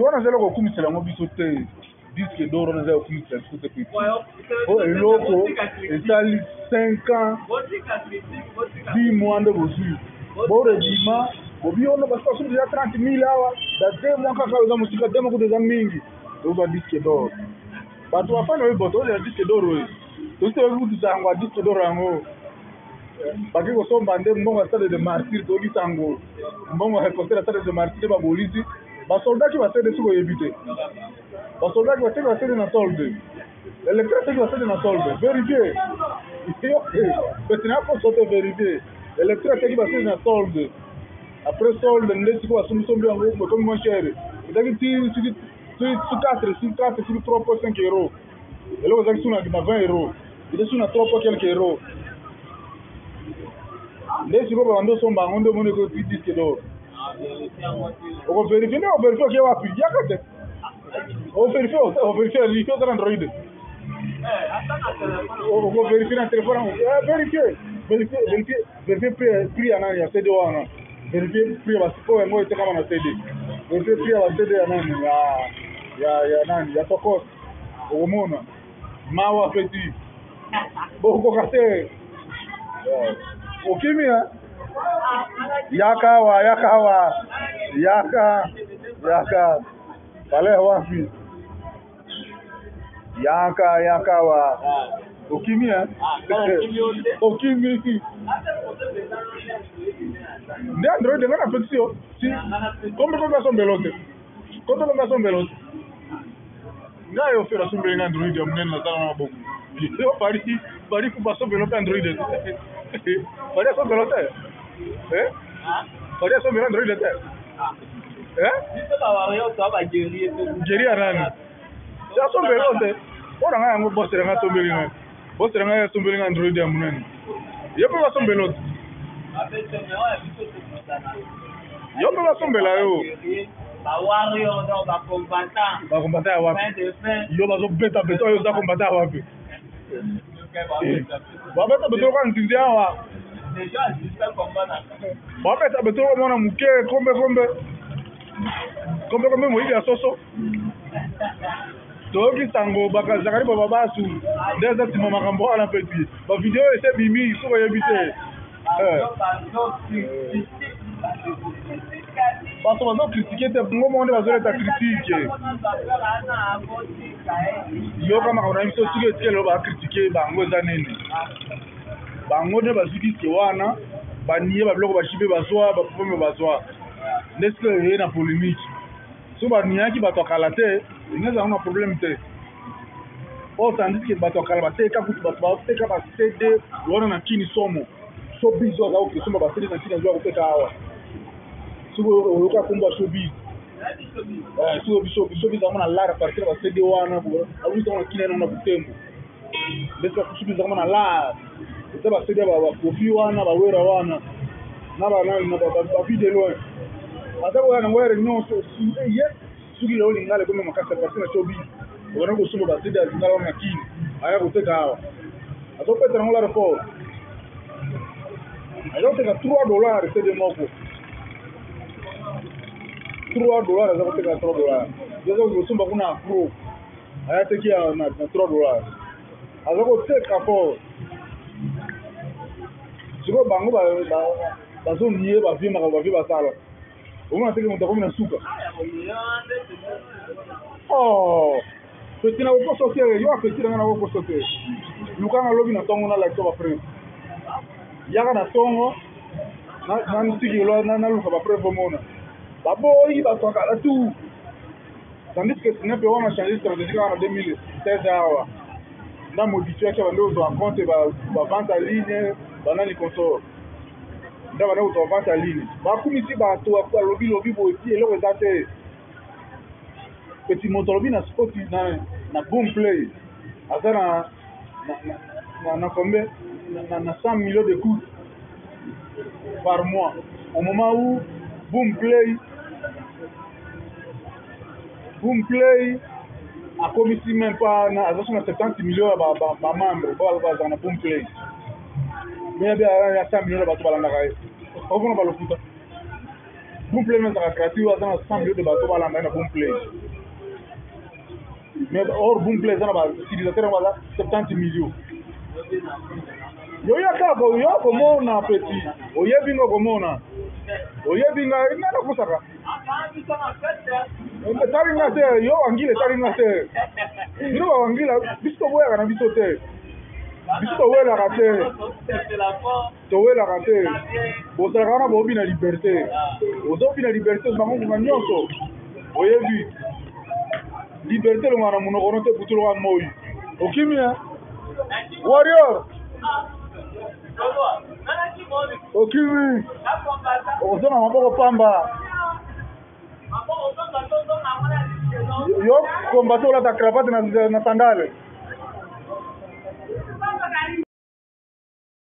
Petit wana eza eloko okumisela yango biso te. Disque d'or wana eza okumisela biso te, petit. O eloko esali 5 ans 10 mois nde bozwi bor ebima, bobi ono basi basombi deja 30 000 awa da 2 mois kaka, eza mosika 2 mois kutu eza mingi. Tozwa disque d'or, bato bafani oyo boto ozela disque d'or oyo tosi toyoki kutu sango ya disque d'or yango baki kosomba nde mbongo ya Stade de Martyr. Toyoki sango mbongo ya concert ya Stade de Martyr nde babolisi basoldaki basede. Soki oyebi te, basoldaki bateki basede na solde, électeur ateki basede na solde. Vérifie peti na poso te, vérifie, électeur ateki basede na solde. Après solde nde sikoyo basombisombi yango, ekomi moins cher. Ezalaki ti soki 4, soki 4, soki 3.5 euro. Eloko ezalaki su na 20 euro, eza su na 3 point quelque euro. Nde sikoyo babandi osomba yango, nde omoni ekoki disque d'or. Okovérifier nde ovérifier, oke wapi? Yaka te, ovérifier, ovérifier li oza na Android, okovérifier na telefone yango. Vérifier, vérifier, vérifier, vérifier prix ya nani, ya CD wana. Vérifier prix ya basiko yango etekama na CD. Vérifier prix ya baCD ya nani, ya nani, ya Tokos, okomona. Mawa, petit, bokokoka te. Okimi yaka awa, yaka awa, yaka, yaka pale wapi? Yaka, yaka awa. Okimi, okimi nde Android. Nga napekisi yo si kombe, kombe asombelo te, kombe, kombe asombelo te. Ngai ofela asombeli nga Android ya monene, nazala na maboko. Yo pari pari kupa asombelo mpe Android te, pari asombelo te, pari asombelo Android te. Guerrier ya nani asombelo te? Mpo na ngai yango, bosela ngai, asombeli ngai, bosela ngai, asombeli ngai Android ya monene. Yo mpe basombelo te, yo mpe basombela yo. Bawarrior, donc bacombattant. Bacombattant ya wapi? Yo bazobeta beto, oyo oza combattant ya wapi? Babeta beto lokola nzinzi awa, babeta beto lokola mwana moke. Kombe, kombe, kombe, kombe, moyibi ya soso. Toyoki sango bakazakali baba basu nde aza nsima makambo wana. Petit, bavideo ese ebimi, soki oyebi te, bato bazocritiquer te, bango moko nde bazoleta critique. Yoka makambo na biso, soki etikeli oyo bacritiquer bango eza nini? Bango nde bazwi disque wana, banie babiloko bashi mpe bazwa baproblème, bazwa nde sikoyo eye na polémique. So baniaki bato ya kala te, enge ezalanga na problème te. Oyo tandis que bato ya kala bateka kutu, bato bateka ba CD wana na kini somo. So biso aza kokesomba ba CD na kini, azwa koteka awa. Soki oyoka kombo ya Showbiz, soki biso biso bizango na lar partir ba CD wana, abimisango na kini na Butembo. Ndeti Showbiz yango na lar, eza ba CD ya baKoffi wana, baWera wana na banani na baVue de Loin, aza koya nango ere nyonso ye. Soki lelo lingala ekomi makasi, à partir na Showbiz obanda kosomba ba CD ya lingala wana na kini, aya koteka awa, azopeta nango lar fort, aza koteka 3 dollar CD moko, 3 dollar, aza koteka 3 dollar. Aza kosomba kuna gros, aya teki na 3 dollar, aza koteka fort. Sikoyo bango bazonie bavie, makambo bavie basala, omona teke moto akomi na suka. Oh petit, na kokoso te. Yo apeti na nga, na kokoso te. Lukanga lobi na ntongo, nalakisa bapreuve. Yaka na ntongo, natiki naluka bapreuve, omona baboyi bato ya kala tu. Tandis que SNEP wana change stratégie kaka na 2016 awa, nda modifiaki, bande kozwa en compte bavente en ligne, banani consort, nda bande kozwa vente en ligne. Bakumisi bato, alobi lobi boye ti eloko eza te. Petit, moto alobi na spot na Boomplay aza na combien, na 100 millions d'écoutes par mois, au moment où Boomplay akomisi même pas, aza so na 70 millions ya bamembre bazala na Boomplay, mais ya 100 millions ya bato balandaka ye. Omona balokuta. Boomplay ezalaka gratuit, oyo aza na 100 millions de bato balanda ye na Boomplay. Mais or Boomplay eza na ba utilisateur yango baza 70 millions. Yo yaka ko yo komona petit, oyebi nga komona. Oyebi nga nga nakosaka. Etali nga te, yo wangila etali nga te. Bino ba wangila biso toboyaka na biso te. Biso towelaka te. Towelaka te. Bozalaka wana boyobi na liberté. Ozobina liberté bango ngonga nyonso. Oyebi. Liberté elongaka na monoko no te butu loka moi. Okimi hein? Warrior. Okimi. Okozonga maboko pamba. Yo combattant olata cravate na sandale.